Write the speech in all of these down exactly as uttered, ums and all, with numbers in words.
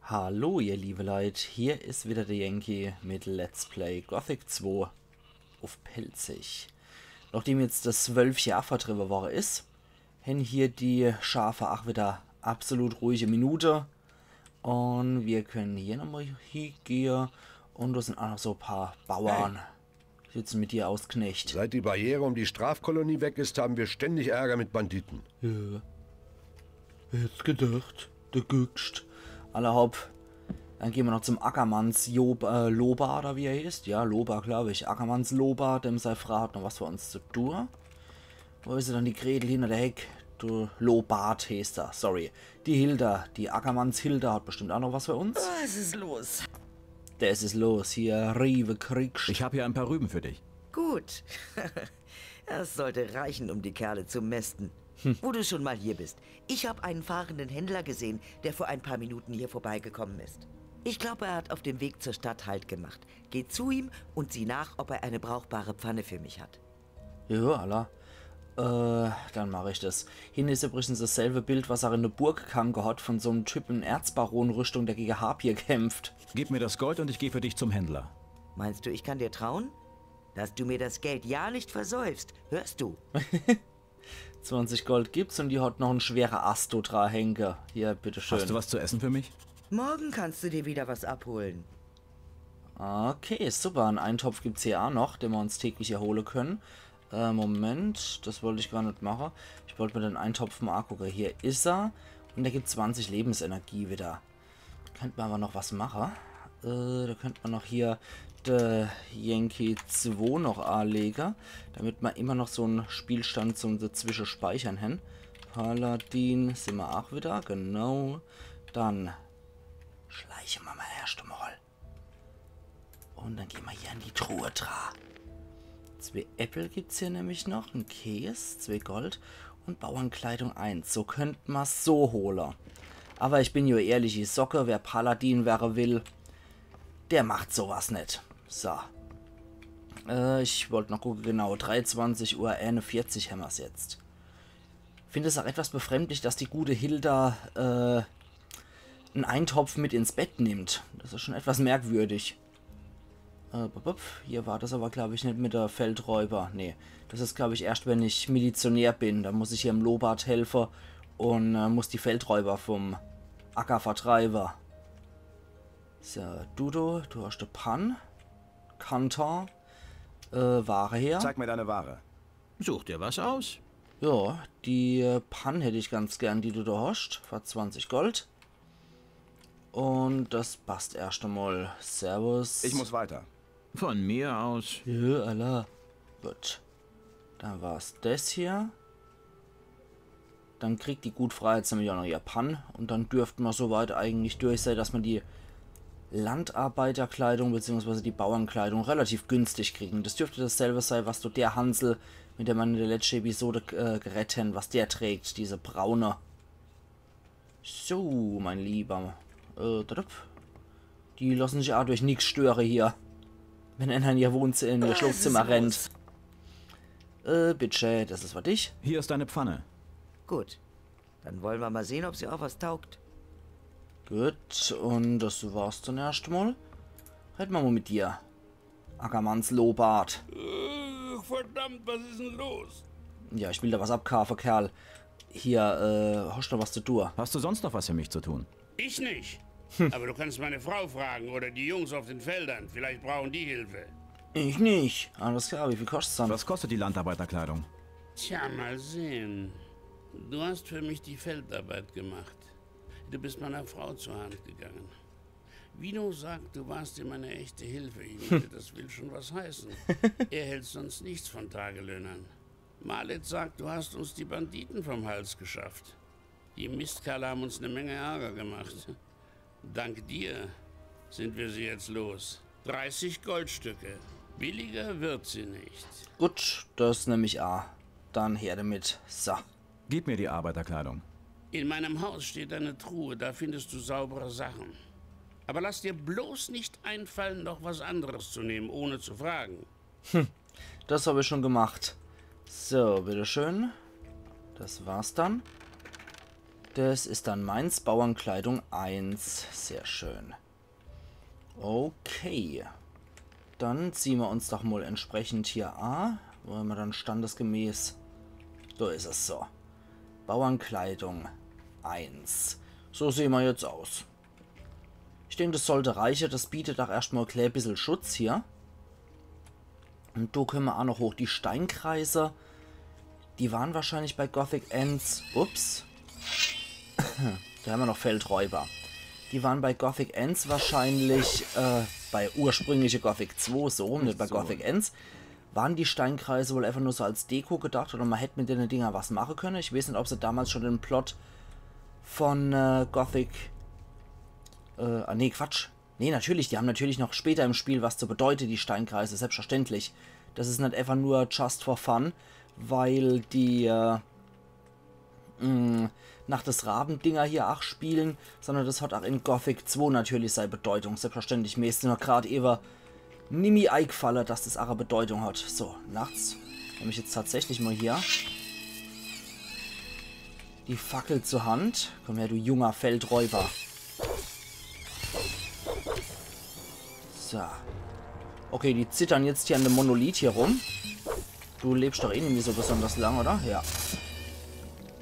Hallo ihr liebe Leit, hier is wieder de Yankee mit Let's Play Gothic zwei uff Pälzisch. Nochdem jetzt des Wölfche aa vertriwwe worre is, hän hier die Schafe aa wieder absolut ruhige Minute. Un mir kenne hier nochmol hiegehe. Un do sin aa noch so paar Bauern. Hey. Sieht's mit dir aus, Knecht? Seit die Barriere um die Strafkolonie weg ist, haben wir ständig Ärger mit Banditen. Ja. Wer hätt's gedacht? Du guckscht. Alla hopp. Dann gehn mer noch zum Ackermanns Job, äh, Loba, oder wie er heißt. Ja, Loba, glaub ich. Ackermanns Loba, dem sei Frau hat noch was für uns zu tun. Wo is se dann, die Gretel hinter der Heck? Du, Lobart heißt er, sorry. Die Hilda, die Ackermanns Hilda hat bestimmt aa noch was für uns. Was is los? Des is los, hier, Riewe kriegsch. Ich hab hier ein paar Rüben für dich. Gut. Das sollte reichen, um die Kerle zu mästen. Wo du schon mal hier bist. Ich hab einen fahrenden Händler gesehen, der vor ein paar Minuten hier vorbeigekommen ist. Ich glaube, er hat auf dem Weg zur Stadt Halt gemacht. Geh zu ihm und sieh nach, ob er eine brauchbare Pfanne für mich hat. Ja, alla. Äh, dann mach ich des. Hier is übrigens dasselbe Bild, was er in der Burg ghange hat, von so'm Typ in Erzbaron-Rüstung, der gegen Harpier kämpft. Gib mir das Gold und ich gehe für dich zum Händler. Meinst du, ich kann dir trauen? Dass du mir das Geld ja nicht versäufst, hörst du? Zwanzig Gold gibt's un die hat noch en schwere Ast do dra hänge. Hier, bitteschön. Hast du was zu essen für mich? Morgen kannst du dir wieder was abholen. Okay, super. En Eintopf gibt's hier aa noch, den mer uns täglich erhole kenne. Äh, Moment, des wollt ich gar net mache. Ich wollt mer den Eintopf mol aagucke. Hier is er. Un der gibt zwanzig Lebensenergie wieder. Könnt mer awwer noch was mache. Äh, do könnt mer noch hier de Yankee zwei noch aalege, damit mer immer noch so'n Spielstand zum dezwische Speichern hän. Paladin sin mer aa wieder, genau. Dann schleiche mer mol erscht emol. Un dann gehn mer hier an die Truhe dra. Zwee Äppel gibt's hier nämlich noch, en Käs, zwee Gold un Bauernkleidung eins. So könnt mer's so hole. Awwer ich bin jo ehrlich wie Socke, wer Paladin werre will, der macht so was net. So. Äh, ich wollt noch gucke, genau, dreiundzwanzig Uhr einundvierzig hämmer's jetzt. Find es aa etwas befremdlich, dass die gute Hilda, äh, en Eintopf mit ins Bett nimmt. Des is schon etwas merkwürdig. Äh, bup, bup. Hier war des awwer, glaub ich, net mit de Feldräuber. Nee, des is, glaub ich, erscht, wenn ich Milizionär bin. Do muss ich hier em Lobart helfe un, äh, muss die Feldräuber vom Acker vertreibe. So, Dudo, du hascht de Pann. Kanton. Äh, Ware her. Zeig mir deine Ware. Such dir was aus. Ja, die, äh, Pann hätt ich ganz gern, die du do hascht. Für zwanzig Gold. Un des passt erscht emol. Servus. Ich muss weiter. Von mir aus. Ja, alla. Gut. Dann war's des hier. Dann kriegt die gut Frau jetzt nämlich aa noch ihr Pann. Un dann dürft mer soweit eigentlich durch sei, dass mer die Landarbeiterkleidung beziehungsweise die Bauernkleidung relativ günstig kriegen. Des dürft dasselbe sei, was do der Hansel, mit dem mer in de letschte Episode, äh, geredt hän, was der trägt, diese braune. So, mein Lieber. Äh, dadap. Die losse sich aa durch nix störe hier. Wenn einer in ihr Wohnzimmer, in ihr Schlafzimmer rennt. Äh, bitte, des is für dich. Hier ist deine Pfanne. Gut. Dann wolle mer mol sehn, ob se aa was taugt. Gut, un des war's dann erscht mol. Rede mer mol mit dir. Ackermanns Lobart. Ach, verdammt, was is denn los? Ja, ich will der was abkaafe, Kerl. Hier, äh, hascht noch was zu tun? Hast du sonst noch was für mich zu tun? Ich nicht. Aber du kannst meine Frau fragen oder die Jungs auf den Feldern. Vielleicht brauchen die Hilfe. Ich nicht. Alles klar, wie viel koscht's dann? Was kostet die Landarbeiterkleidung? Tja, mal sehen. Du hast für mich die Feldarbeit gemacht. Du bist meiner Frau zur Hand gegangen. Vino sagt, du warst ihm eine echte Hilfe. Ich meine, das will schon was heißen. Er hält sonst nichts von Tagelöhnern. Marlet sagt, du hast uns die Banditen vom Hals geschafft. Die Mistkerle haben uns eine Menge Ärger gemacht. Dank dir sind wir sie jetzt los. Dreißig Goldstücke. Billiger wird sie nicht. Gut, das nemm ich a. Dann her damit. So. Gib mir die Arbeiterkleidung. In meinem Haus steht eine Truhe, da findest du saubere Sachen. Aber lass dir bloß nicht einfallen, noch was anderes zu nehmen, ohne zu fragen. Das hab ich schon gemacht. So, bitteschön. Das war's dann. Das is dann meins, Bauernkleidung eins. Sehr schön. Okay. Dann ziehe mer uns doch mol entsprechend hier a, wo mer dann standesgemäß. So is es so. Bauernkleidung eins. So sehe mer jetzt aus. Ich denk, das sollt reiche. Das bietet ach erscht mol e klä bissel Schutz hier. Un do könne mer ach noch hoch. Die Steinkreise, die waren wahrscheinlich bei Gothic eens. Ups. Do hämmer noch Feldräuber. Die waren bei Gothic eens wahrscheinlich, äh, bei ursprüngliche Gothic zwo, so rum, net bei Gothic eens. Waren die Steinkreise wohl einfach nur so als Deko gedacht oder mer hätt mit dene Dinger was mache könne? Ich weeß net, ob se damals schon den Plot von, äh, Gothic, äh, ah, nee, Quatsch. Nee, natürlich, die hän natürlich noch später im Spiel was zu bedeute, die Steinkreise, selbstverständlich. Das is net einfach nur just for fun, weil die, äh, mh, Nacht des Raben-Dinger hier ach spiele, sondern das hat ach in Gothic zwo natürlich sei Bedeutung, selbstverständlich. Mir is nur grad ewe nimmi eigfalle, dass das ach e Bedeutung hat. So, nachts nemm ich jetzt tatsächlich mol hier die Fackel zur Hand. Komm her, du junger Feldräuber. So. Okay, die zittern jetzt hier an dem Monolith hier rum. Du lebst doch eh nimmi so besonders lang, oder? Ja.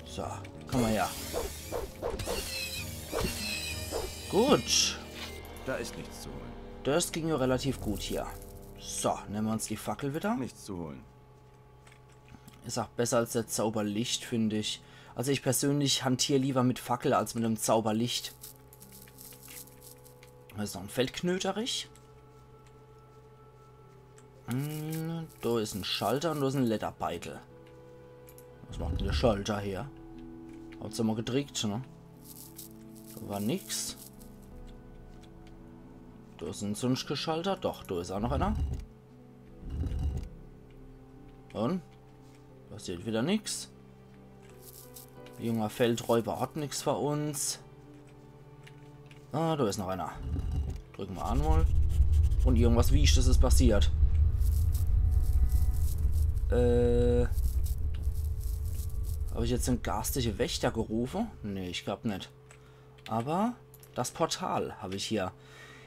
So, komm mol her. Gut. Da ist nichts zu holen. Das ging jo relativ gut hier. So, nemme mer uns die Fackel wieder. Nichts zu holen. Is ach besser als der Zauberlicht, find ich. Also ich persönlich hantier liewer mit Fackel als mit dem Zauberlicht. Do is noch en Feldknöterich. Hm, do is en Schalter un do is en Lederbeitel. Was macht denn der Schalter hier? Hat's mol gedrickt, ne? Do war nix. Do is en sunsche Schalter. Doch, do is ach noch einer. Un? Passiert wieder nix. Junger Feldräuber hat nix für uns. Ah, do is noch einer. Drücke mer an mol. Un irgendwas Wichtiges is passiert. Äh. Hab ich jetzt den garstige Wächter gerufe? Nee, ich glaub net. Aber das Portal hab ich hier.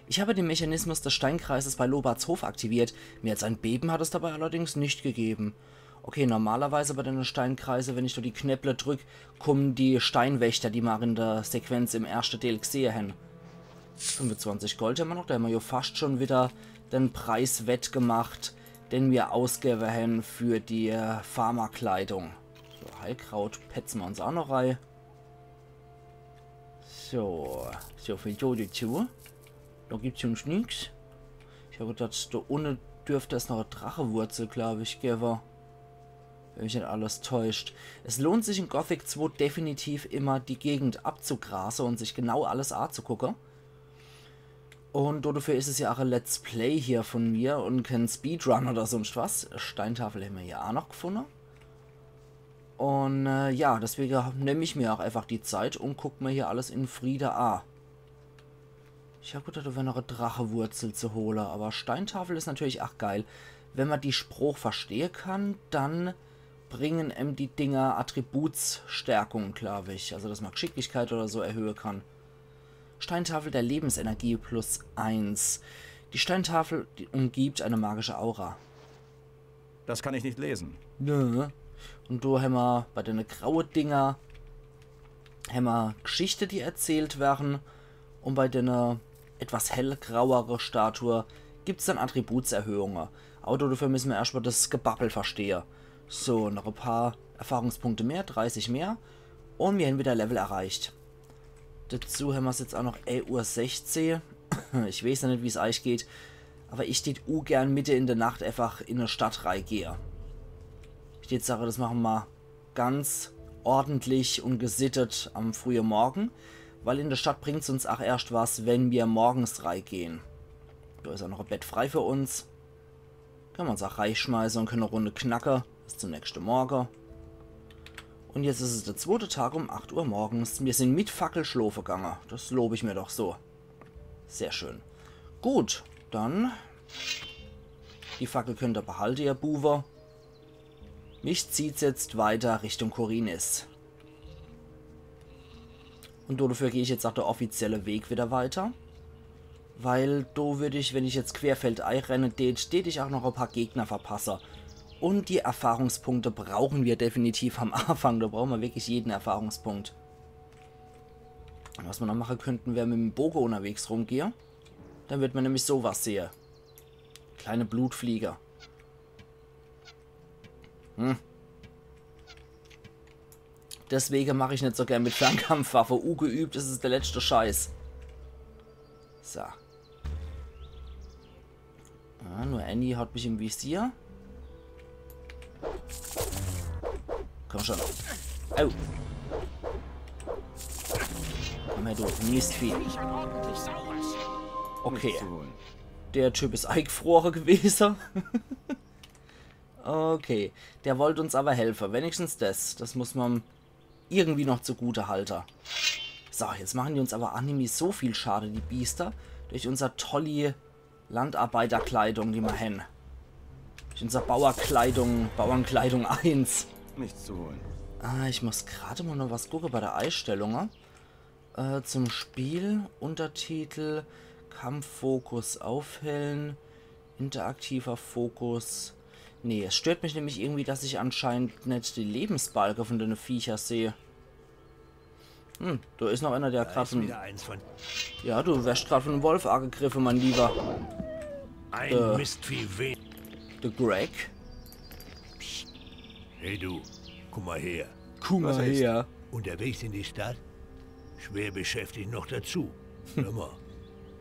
Ich habe den Mechanismus des Steinkreises bei Lobarts Hof aktiviert. Mehr als ein Beben hat es dabei allerdings nicht gegeben. Okay, normalerweise bei dene Steinkreise, wenn ich do die Knäpple drück, kummen die Steinwächter, die mer in der Sequenz im erschte Deel gsehe hän. Fünfundzwanzig Gold hämmer noch, do hämmer jo fascht schon wieder den Preis wettgemacht, den mer ausgewwe hän für die, äh, Farmerkleidung. So, Heilkraut petze mer uns ach noch rei. So, so viel do dezu. Do gibt's sonscht nix. Ich hab gedacht, do unne dürft es noch e Drachewurzel, glaub ich, gewwe. Wenn mich net alles täuscht. Es lohnt sich in Gothic zwo definitiv immer, die Gegend abzugrase un sich genau alles azugucke. Un dodefür is es jo ach e Let's Play hier von mir un kän Speedrun oder sonscht was. Steintafel hämmer jo ach noch gfunne. Un, äh, ja, deswege nemm ich mer ach einfach die Zeit un guck mer hier alles in Friede a. Ich hab gedacht, do wär noch e Drachewurzel zu hole, aber Steintafel is natürlich ach geil. Wenn mer die Sproch verstehe kann, dann bringen em die Dinger Attributsstärkung, glaub ich. Also, dass mer Gschicklichkeit oder so erhöhe kann. Steintafel der Lebensenergie plus eins. Die Steintafel umgibt eine magische Aura. Das kann ich nicht lesen. Nö. Un do hämmer bei dene graue Dinger hämmer Geschichte, die erzählt werre. Un bei dene etwas hellgrauere Statue gibt's dann Attributserhöhunge. Aber dodefür müsse mer erscht mol das Gebabbel verstehe. So, noch e paar Erfahrungspunkte mehr, dreißig mehr. Un mir hän wieder Level erreicht. Dezu hämmer's jetzt ach noch e Uhr sechzeh. Ich weeß jo net, wie's eich geht, aber ich tät ungern mitte in der Nacht einfach in e Stadt reigehe. Ich tät sage, das mache mer ganz ordentlich un gesittet am frühe Morgen, weil in der Stadt bringt's uns ach erscht was, wenn mer morgens reigehe. Do is ach noch e Bett frei für uns. Kenne mer uns ach reischmeiße un kenne e Runde knacke. Bis zum nächschte Morge. Un jetzt is es der zwote Tag um acht Uhr morgens. Mir sin mit Fackel schlofe gange. Das lob ich mer doch so. Sehr schön. Gut, dann. Die Fackel kenne er behalte, ihr Buwe. Mich zieht's jetzt weiter Richtung Khorinis. Und dodefür geh ich jetzt ach de offizielle Weg wieder weiter. Weil do würd ich, wenn ich jetzt querfeldei renne, dät, dät ich ach noch e paar Gegner verpasse. Und die Erfahrungspunkte brauchen wir definitiv am Anfang. Do brauchen wir wirklich jeden Erfahrungspunkt. Und was wir noch machen könnten, wär mit dem Boge unterwegs rumgehe. Dann wird man nämlich sowas sehe. Kleine Blutfliege. Hm. Deswege mach ich net so gern mit Fernkampfwaffe. Ugeübt is es de letzte Scheiß. So. Ah, nur Annie hat mich im Visier. Komm schon. Au. Komm her, du Mistvieh. Okay. Der Typ is eingefrore gewese. Okay. Der wollt uns aber helfe. Wenigstens das. Das muss man irgendwie noch zugute halte. So, jetzt machen die uns aber ach nimmi so viel Schade, die Biester. Durch unser tolli Landarbeiterkleidung, die mer hen. Durch unser Bauerkleidung, Bauernkleidung eins. Nichts zu holen. Ah, ich muss grad mal noch was gucke bei der Einstellung. Äh, zum Spiel, Untertitel, Kampffokus aufhellen, interaktiver Fokus. Nee, es stört mich nämlich irgendwie, dass ich anscheinend net die Lebensbalke von dene Viecher sehe. Hm, do is noch einer, der grad von... Ja, du wirst grad von dem Wolf angegriffe, mein Lieber. Ein Mistvieh we- De Greg. Hey du, komm mal her. Komm mal her. Unterwegs in die Stadt? Schwer beschäftigt noch dazu. Hör mal,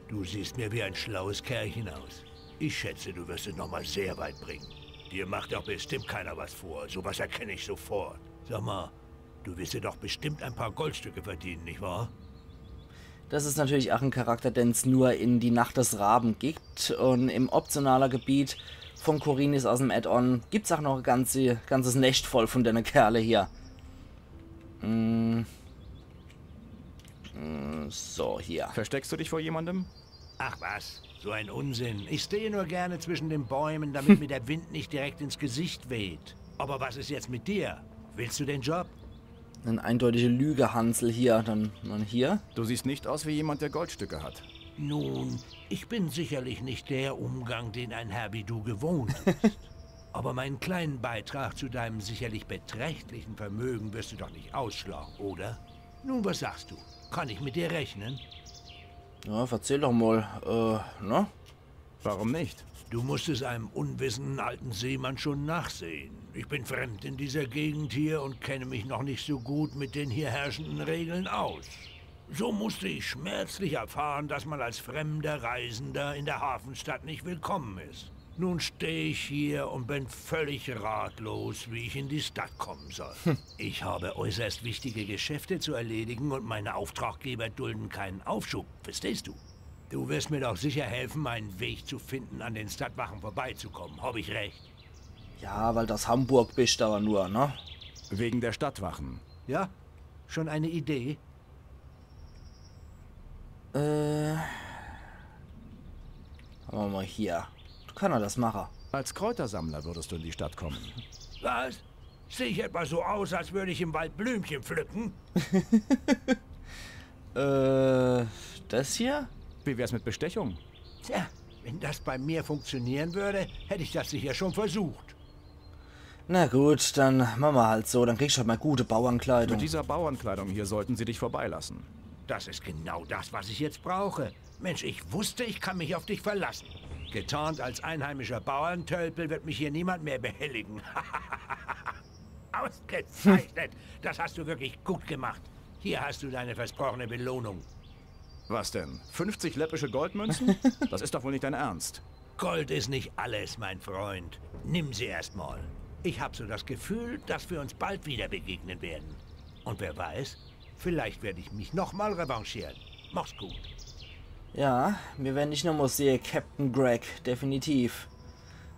du siehst mir wie ein schlaues Kerlchen aus. Ich schätze, du wirst es noch mal sehr weit bringen. Dir macht doch bestimmt keiner was vor. Sowas erkenne ich sofort. Sag mal, du wirst dir doch bestimmt ein paar Goldstücke verdienen, nicht wahr? Das is natürlich ach en Charakter, den's nur in Die Nacht des Raben gibt. Und im optionaler Gebiet von Khorinis aus dem Add-on gibt's ach noch e ganze, ganzes Nescht voll von dene Kerle hier. Mm. Mm, so, hier. Versteckst du dich vor jemandem? Ach was, so ein Unsinn. Ich stehe nur gerne zwischen den Bäumen, damit mir der Wind nicht direkt ins Gesicht weht. Aber was ist jetzt mit dir? Willst du den Job? Eine eindeutige Lüge, Hansel, hier. Dann mal hier. Du siehst nicht aus wie jemand, der Goldstücke hat. Nun, ich bin sicherlich nicht der Umgang, den ein Herr wie du gewohnt ist. Aber meinen kleinen Beitrag zu deinem sicherlich beträchtlichen Vermögen wirst du doch nicht ausschlagen, oder? Nun, was sagst du? Kann ich mit dir rechnen? Ja, verzähl doch mal, äh, ne? Warum nicht? Du musst es einem unwissenden alten Seemann schon nachsehen. Ich bin fremd in dieser Gegend hier und kenne mich noch nicht so gut mit den hier herrschenden Regeln aus. So musste ich schmerzlich erfahren, dass man als fremder Reisender in der Hafenstadt nicht willkommen ist. Nun stehe ich hier und bin völlig ratlos, wie ich in die Stadt kommen soll. Ich habe äußerst wichtige Geschäfte zu erledigen und meine Auftraggeber dulden keinen Aufschub, verstehst du? Du wirst mir doch sicher helfen, einen Weg zu finden, an den Stadtwachen vorbeizukommen. Hab ich recht? Ja, weil das Hamburg bist aber nur, ne? Wegen der Stadtwachen. Ja? Schon eine Idee? Äh. Machen wir mal hier. Du kannst das machen. Als Kräutersammler würdest du in die Stadt kommen. Was? Sehe ich etwa so aus, als würde ich im Wald Blümchen pflücken? Äh, das hier? Wie wär's mit Bestechung? Tja, wenn das bei mir funktionieren würde, hätte ich das sicher schon versucht. Na gut, dann machen wir halt so. Dann kriegst du halt mal gute Bauernkleidung. Mit dieser Bauernkleidung hier sollten sie dich vorbeilassen. Das ist genau das, was ich jetzt brauche. Mensch, ich wusste, ich kann mich auf dich verlassen. Getarnt als einheimischer Bauerntölpel wird mich hier niemand mehr behelligen. Ausgezeichnet! Das hast du wirklich gut gemacht. Hier hast du deine versprochene Belohnung. Was denn? Fünfzig läppische Goldmünzen? Das ist doch wohl nicht dein Ernst. Gold ist nicht alles, mein Freund. Nimm sie erst mal. Ich hab so das Gefühl, dass wir uns bald wieder begegnen werden. Und wer weiß, vielleicht werde ich mich noch mal revanchieren. Mach's gut. Ja, mir werden dich noch mal sehen, Captain Greg, definitiv.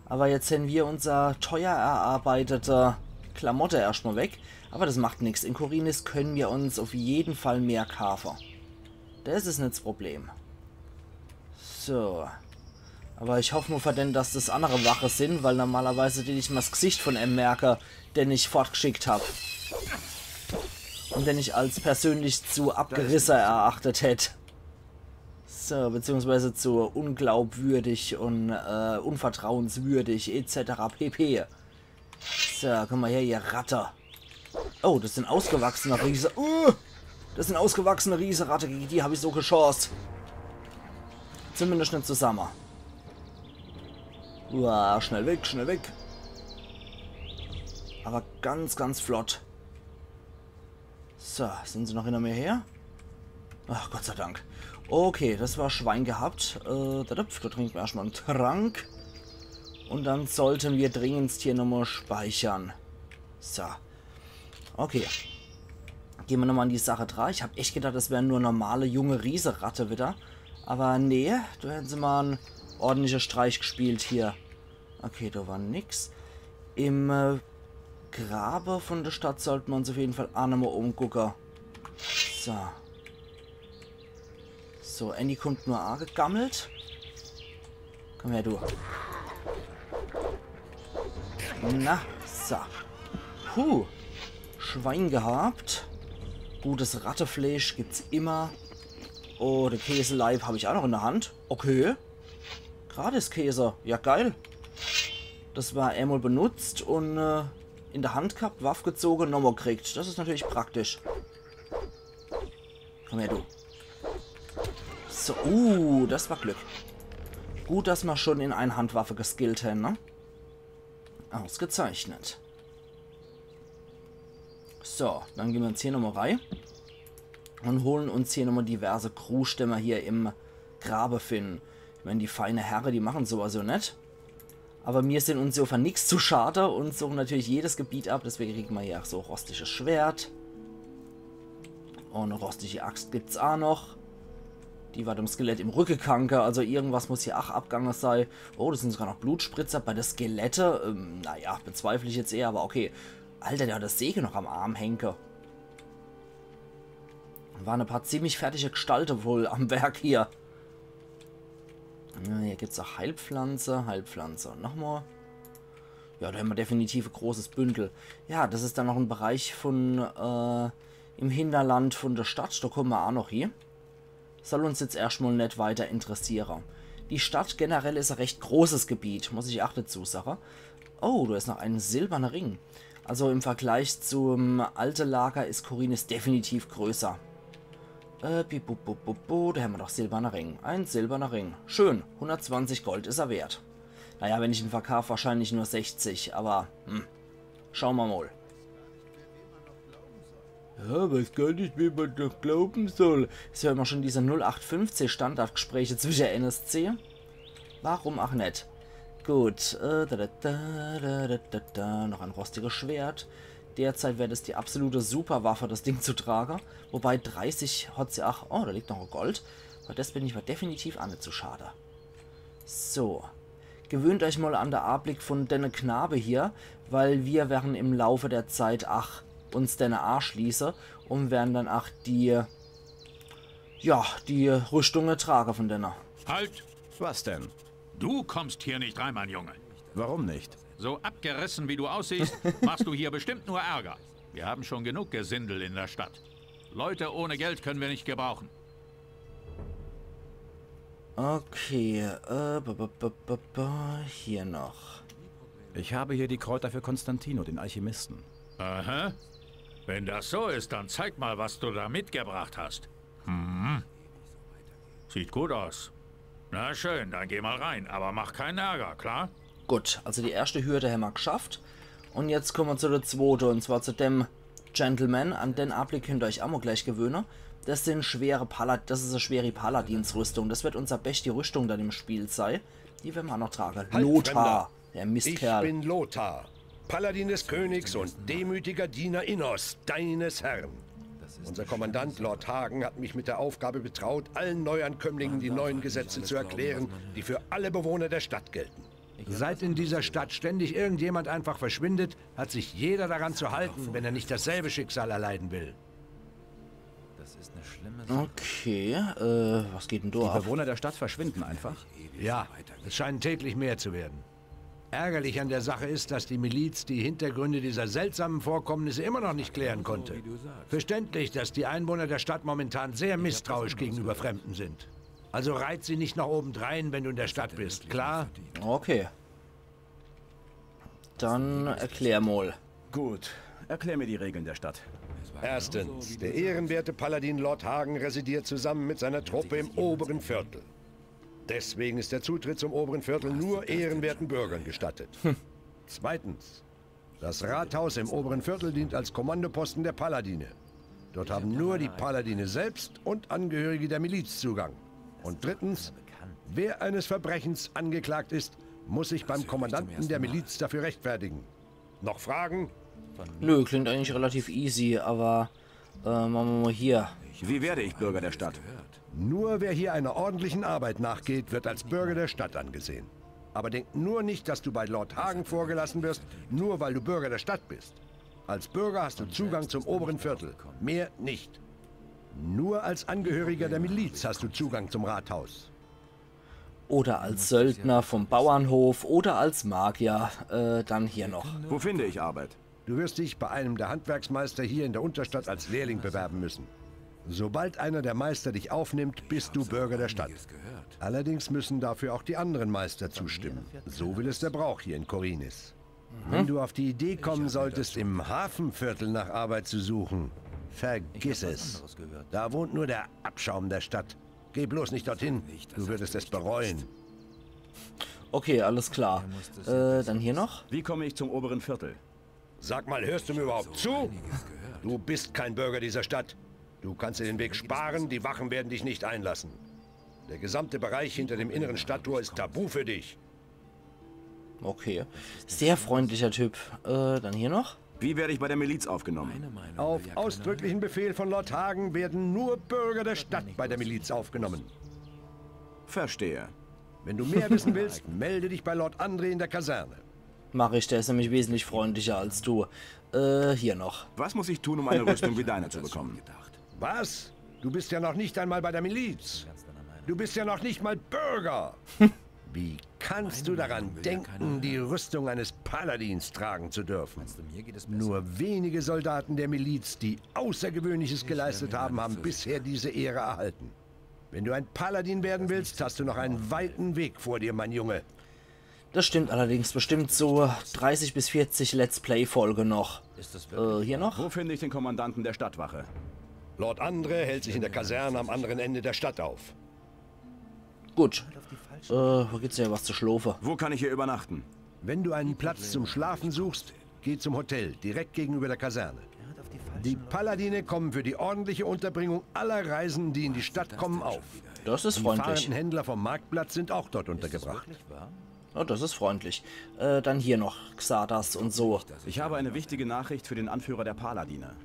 Aber jetzt haben wir unser teuer erarbeitete Klamotte erstmal weg. Aber das macht nix. In Khorinis können wir uns auf jeden Fall mehr kaufen. Das ist nicht das Problem. So. Aber ich hoffe nur für den, dass das andere Wache sind, weil normalerweise die nicht mal das Gesicht von em merke, den ich fortgeschickt hab. und den ich als persönlich zu abgerisse erachtet hätt. So, beziehungsweise zu unglaubwürdig und äh, unvertrauenswürdig et cetera pp. So, komm mal her, ihr Ratte. Oh, das sind ausgewachsene Riese. Uh, das sind ausgewachsene Rieseratte, gegen die hab ich so Chance. Zumindest net zusammen. Uah, schnell weg, schnell weg. Aber ganz, ganz flott. So, sind sie noch hinter mir her? Ach, Gott sei Dank. Okay, das war Schwein gehabt. Äh, da, da, da trinken wir erstmal einen Trank. Und dann sollten wir dringendst hier nochmal speichern. So. Okay. Gehen wir nochmal an die Sache dran. Ich hab echt gedacht, das wären nur normale junge Rieseratte wieder. Aber nee, da hätten sie mal einen ordentlichen Streich gespielt hier. Okay, da war nix. Im äh, Grabe von der Stadt sollten wir uns auf jeden Fall auch nochmal umgucken. So. So, Andy kommt nur angegammelt. Komm her, du. Na, so. Puh. Schwein gehabt. Gutes Rattefleisch gibt's immer. Oh, den Käseleib hab ich auch noch in der Hand. Okay. Gratis Käse. Ja, geil. Das war einmal benutzt und äh, in der Hand gehabt, Waff gezogen, nochmal gekriegt. Das ist natürlich praktisch. Komm her, du. So, uh, das war Glück. Gut, dass wir schon in Einhandwaffe geskillt haben, ne? Ausgezeichnet. So, dann gehen wir uns hier nochmal rein und holen uns hier nochmal diverse Crewstämme hier im Grabe finden. Ich meine, die feine Herre, die machen sowas so net. Aber mir sind uns so für nix zu schade und suchen natürlich jedes Gebiet ab. Deswegen kriegen wir hier auch so rostiges Schwert. Und eine rostige Axt gibt's auch noch. Die war dem Skelett im Rücke kanker, also irgendwas muss hier auch abgange sei. Oh, das sind sogar noch Blutspritzer bei der Skelette. Ähm, naja, bezweifle ich jetzt eher, aber okay. Alter, der hat das Säge noch am Arm hänge. Waren ein paar ziemlich fertige Gestalte wohl am Werk hier. Ja, hier gibt's auch Heilpflanze, Heilpflanze und nochmal. Ja, da haben wir definitiv ein großes Bündel. Ja, das ist dann noch ein Bereich von äh, im Hinterland von der Stadt. Da kommen wir auch noch hin. Soll uns jetzt erstmal net weiter interessieren. Die Stadt generell ist ein recht großes Gebiet, muss ich auch dazu sagen. Oh, da ist noch ein silberner Ring. Also im Vergleich zum alten Lager ist Khorinis definitiv größer. Äh, bi, bu, bu, bu, bu, da haben wir noch silberne Ring. Ein silberner Ring. Schön, hundertzwanzig Gold ist er wert. Naja, wenn ich ihn verkauf, wahrscheinlich nur sechzig, aber hm. Schauen wir mal. Ja, weiß gar nicht, wie man da glauben soll. Jetzt hören wir schon diese null acht fünfzehn Standardgespräche zwischen N S C. Warum auch net? Gut, äh, da, da, da, noch ein rostiges Schwert. Derzeit wäre das die absolute Superwaffe, das Ding zu tragen. Wobei dreißig hat sie auch. Oh, da liegt noch ein Gold. Aber das bin ich mir definitiv auch net zu schade. So. Gewöhnt euch mal an der Anblick von denne Knabe hier, weil wir werden im Laufe der Zeit ach uns denne anschließe und werden dann ach die, ja, die Rüstunge trage von denne. Halt! Was denn? Du kommst hier nicht rein, mein Junge. Warum nicht? So abgerissen, wie du aussiehst, machst du hier bestimmt nur Ärger. Wir haben schon genug Gesindel in der Stadt. Leute ohne Geld können wir nicht gebrauchen. Okay, äh, b -b -b -b -b hier noch. Ich habe hier die Kräuter für Konstantino, den Alchemisten. Aha. Wenn das so ist, dann zeig mal, was du da mitgebracht hast. Hm. Sieht gut aus. Na schön, dann geh mal rein, aber mach keinen Ärger, klar? Gut, also die erste Hürde haben wir geschafft. Und jetzt kommen wir zu der zweiten, und zwar zu dem Gentleman. An den Anblick könnt ihr euch auch mal gleich gewöhnen. Das sind schwere Palad das ist eine schwere Paladinsrüstung. Das wird unser beste Rüstung dann im Spiel sein. Die werden wir auch noch tragen. Halt, Lothar, der Mistkerl. Ich bin Lothar, Paladin des Königs und demütiger Diener Innos, deines Herrn. Unser Kommandant Lord Hagen hat mich mit der Aufgabe betraut, allen Neuankömmlingen die neuen Gesetze zu erklären, die für alle Bewohner der Stadt gelten. Seit in dieser Stadt ständig irgendjemand einfach verschwindet, hat sich jeder daran zu halten, wenn er nicht dasselbe Schicksal erleiden will. Das ist eine schlimme Sache. Okay, äh, was geht denn da ab? Die Bewohner der Stadt verschwinden einfach? Ja, es scheinen täglich mehr zu werden. Ärgerlich an der Sache ist, dass die Miliz die Hintergründe dieser seltsamen Vorkommnisse immer noch nicht klären konnte. Verständlich, dass die Einwohner der Stadt momentan sehr misstrauisch gegenüber Fremden sind. Also reit sie nicht noch obendrein, wenn du in der Stadt bist, klar? Okay. Dann erklär mal. Gut, erklär mir die Regeln der Stadt. Erstens, der ehrenwerte Paladin Lord Hagen residiert zusammen mit seiner Truppe im oberen Viertel. Deswegen ist der Zutritt zum oberen Viertel nur ehrenwerten Bürgern gestattet. Zweitens, das Rathaus im oberen Viertel dient als Kommandoposten der Paladine. Dort haben nur die Paladine selbst und Angehörige der Miliz Zugang. Und drittens, wer eines Verbrechens angeklagt ist, muss sich beim Kommandanten der Miliz dafür rechtfertigen. Noch Fragen? Nö, klingt eigentlich relativ easy, aber äh, machen wir mal hier. Wie werde ich Bürger der Stadt? Nur wer hier einer ordentlichen Arbeit nachgeht, wird als Bürger der Stadt angesehen. Aber denk nur nicht, dass du bei Lord Hagen vorgelassen wirst, nur weil du Bürger der Stadt bist. Als Bürger hast du Zugang zum oberen Viertel, mehr nicht. Nur als Angehöriger der Miliz hast du Zugang zum Rathaus. Oder als Söldner vom Bauernhof oder als Magier. Äh, dann hier noch. Wo finde ich Arbeit? Du wirst dich bei einem der Handwerksmeister hier in der Unterstadt als Lehrling bewerben müssen. Sobald einer der Meister dich aufnimmt, bist du Bürger der Stadt. Allerdings müssen dafür auch die anderen Meister zustimmen. So will es der Brauch hier in Khorinis. Wenn du auf die Idee kommen solltest, im Hafenviertel nach Arbeit zu suchen, vergiss es. Da wohnt nur der Abschaum der Stadt. Geh bloß nicht dorthin, du würdest es bereuen. Okay, alles klar. Äh, dann hier noch. Wie komme ich zum oberen Viertel? Sag mal, hörst du mir überhaupt zu? Du bist kein Bürger dieser Stadt. Du kannst dir den Weg sparen, die Wachen werden dich nicht einlassen. Der gesamte Bereich hinter dem inneren Stadttor ist tabu für dich. Okay. Sehr freundlicher Typ. Äh, dann hier noch. Wie werde ich bei der Miliz aufgenommen? Auf ausdrücklichen Befehl von Lord Hagen werden nur Bürger der Stadt bei der Miliz aufgenommen. Verstehe. Wenn du mehr wissen willst, melde dich bei Lord André in der Kaserne. Mach ich, der ist nämlich wesentlich freundlicher als du. Äh, hier noch. Was muss ich tun, um eine Rüstung wie deine zu bekommen? Was? Du bist ja noch nicht einmal bei der Miliz. Du bist ja noch nicht mal Bürger. Wie kannst du daran denken, die Rüstung eines Paladins tragen zu dürfen? Nur wenige Soldaten der Miliz, die Außergewöhnliches geleistet haben, haben bisher diese Ehre erhalten. Wenn du ein Paladin werden willst, hast du noch einen weiten Weg vor dir, mein Junge. Das stimmt allerdings. Bestimmt so dreißig bis vierzig Let's Play Folge noch. Äh, hier noch? Wo finde ich den Kommandanten der Stadtwache? Lord André hält sich in der Kaserne am anderen Ende der Stadt auf. Gut. Äh, wo gibt's hier was zu schlofe? Wo kann ich hier übernachten? Wenn du einen Platz zum Schlafen suchst, geh zum Hotel, direkt gegenüber der Kaserne. Die Paladine kommen für die ordentliche Unterbringung aller Reisenden, die in die Stadt kommen, auf. Das ist Die freundlich. Fahrenden Händler vom Marktplatz sind auch dort untergebracht. Oh, das ist freundlich. Äh, dann hier noch Xardas und so. Ich habe eine wichtige Nachricht für den Anführer der Paladine.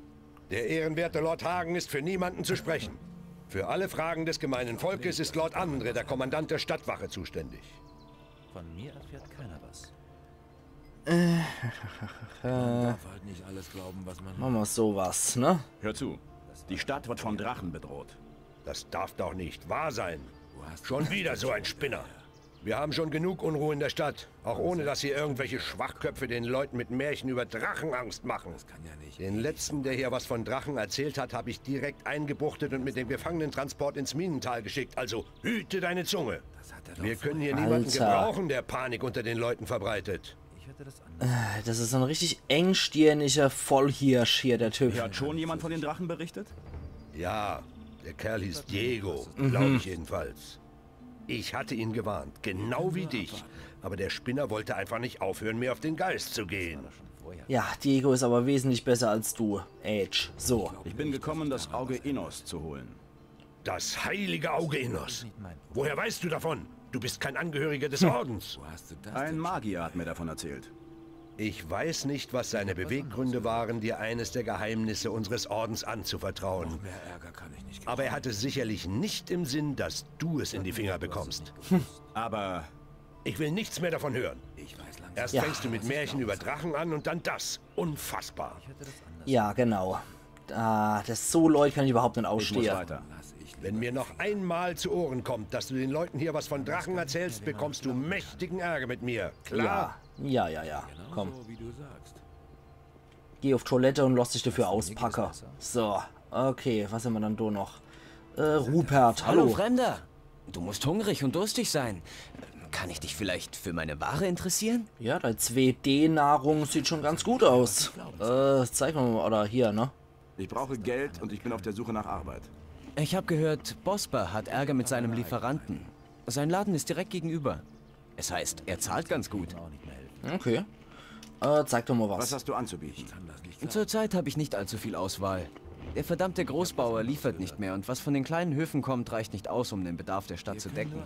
Der ehrenwerte Lord Hagen ist für niemanden zu sprechen. Für alle Fragen des gemeinen Volkes ist Lord André, der Kommandant der Stadtwache, zuständig. Von mir erfährt keiner was. Äh, Man darf halt nicht alles glauben, was man machen wir sowas, ne? Hör zu. Die Stadt wird von Drachen bedroht. Das darf doch nicht wahr sein. Schon wieder so ein Spinner. Wir haben schon genug Unruhe in der Stadt, auch ohne dass hier irgendwelche Schwachköpfe den Leuten mit Märchen über Drachen Angst machen. Kann ja nicht. Den letzten, der hier was von Drachen erzählt hat, habe ich direkt eingebuchtet und mit dem Gefangenentransport ins Minental geschickt. Also hüte deine Zunge. Wir können hier niemanden Alter. Gebrauchen, der Panik unter den Leuten verbreitet. Ich hätte das anders. Das ist so ein richtig engstirniger Vollhirsch hier, der Typ. Hier hat schon jemand von den Drachen berichtet? Ja, der Kerl hieß Diego, glaube ich jedenfalls. Ich hatte ihn gewarnt, genau wie dich. Aber der Spinner wollte einfach nicht aufhören, mir auf den Geist zu gehen. Ja, Diego ist aber wesentlich besser als du, Edge. So. Ich bin gekommen, das Auge Innos zu holen. Das heilige Auge Innos. Woher weißt du davon? Du bist kein Angehöriger des Ordens. Wo hast du das? Ein Magier hat mir davon erzählt. Ich weiß nicht, was seine Beweggründe waren, dir eines der Geheimnisse unseres Ordens anzuvertrauen. Mehr Ärger kann ich nicht. Aber er hatte sicherlich nicht im Sinn, dass du es in die Finger bekommst. Aber Ich will nichts mehr davon hören. Ich weiß langsam. Erst Ja. Fängst du mit Märchen über Drachen an und dann das. Unfassbar. Ich hätte das anders. Ja, genau. Ah, das, so Leute kann ich überhaupt nicht ich muss ausstehen. Weiter. Wenn mir noch einmal zu Ohren kommt, dass du den Leuten hier was von Drachen erzählst, bekommst du mächtigen Ärger mit mir. Klar? Ja, ja, ja, ja. Komm. Geh uff Toilette un lass dich dafür auspacke. So, okay, was hämmer dann do noch? Äh, Rupert, Hallo, hallo. Fremder. Du musst hungrig und durstig sein. Kann ich dich vielleicht für meine Ware interessieren? Ja, dei zwei D Nahrung sieht schon ganz gut aus. Äh, zeig mol, oder hier, ne? Ich brauche Geld und ich bin auf der Suche nach Arbeit. Ich habe gehört, Bosper hat Ärger mit seinem Lieferanten. Sein Laden ist direkt gegenüber. Es heißt, er zahlt ganz gut. Okay. Äh, zeig doch mol was. Was hast du anzubieten? Zurzeit habe ich nicht allzu viel Auswahl. Der verdammte Großbauer liefert nicht mehr und was von den kleinen Höfen kommt, reicht nicht aus, um den Bedarf der Stadt zu decken.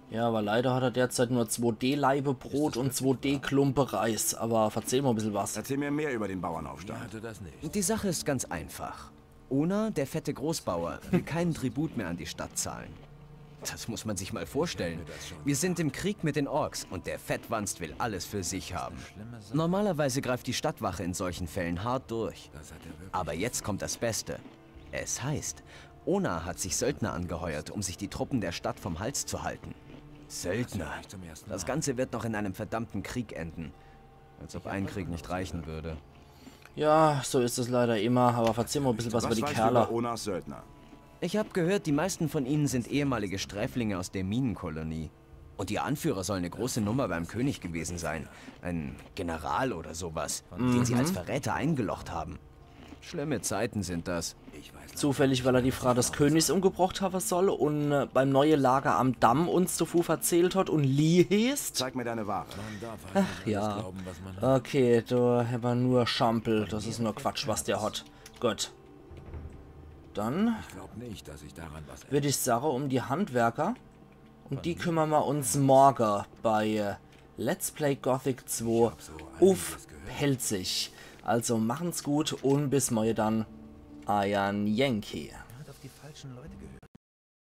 Ja, awwer leider hat er derzeit nur zwei D Laibe Brot un zwei D Klumpe Reis. Awwer verzehl mol e bissel was. Erzähl mir mehr über den Bauernaufstand. Die Sache ist ganz einfach. Ona, der fette Großbauer, will keinen Tribut mehr an die Stadt zahlen. Das muss man sich mal vorstellen. Wir sind im Krieg mit den Orks und der Fettwanst will alles für sich haben. Normalerweise greift die Stadtwache in solchen Fällen hart durch. Aber jetzt kommt das Beste. Es heißt, Ona hat sich Söldner angeheuert, um sich die Truppen der Stadt vom Hals zu halten. Söldner. Das Ganze wird noch in einem verdammten Krieg enden. Als ob ein Krieg nicht reichen würde. Ja, so is es leider immer, awwer verzehl mol e bissel was, über Was die weißt du Kerle. über Onas Söldner? Ich habe gehört, die meisten von ihnen sind ehemalige Sträflinge aus der Minenkolonie. Und ihr Anführer soll eine große Nummer beim König gewesen sein. Ein General oder sowas, den sie als Verräter eingelocht haben. Schlimme Zeiten sind das. Zufällig, weil er die Frau des Königs umgebrocht hawwe soll un äh, beim neue Lager am Damm uns zu viel verzählt hat un Lee heeßt. Zeig mir deine Ware. Ja. Okay, do hämmer nur Schampel. Das is nur Quatsch, was der hat. Gut. Dann Glaub nicht, dass ich daran was würd ich sage, um die Handwerker. Un die kümmere mer uns morge bei äh, Let's Play Gothic zwei uff Pälzisch. Also machen's gut un bis morge dann. Eier Yankee. Hat auf die falschen Leute gehört.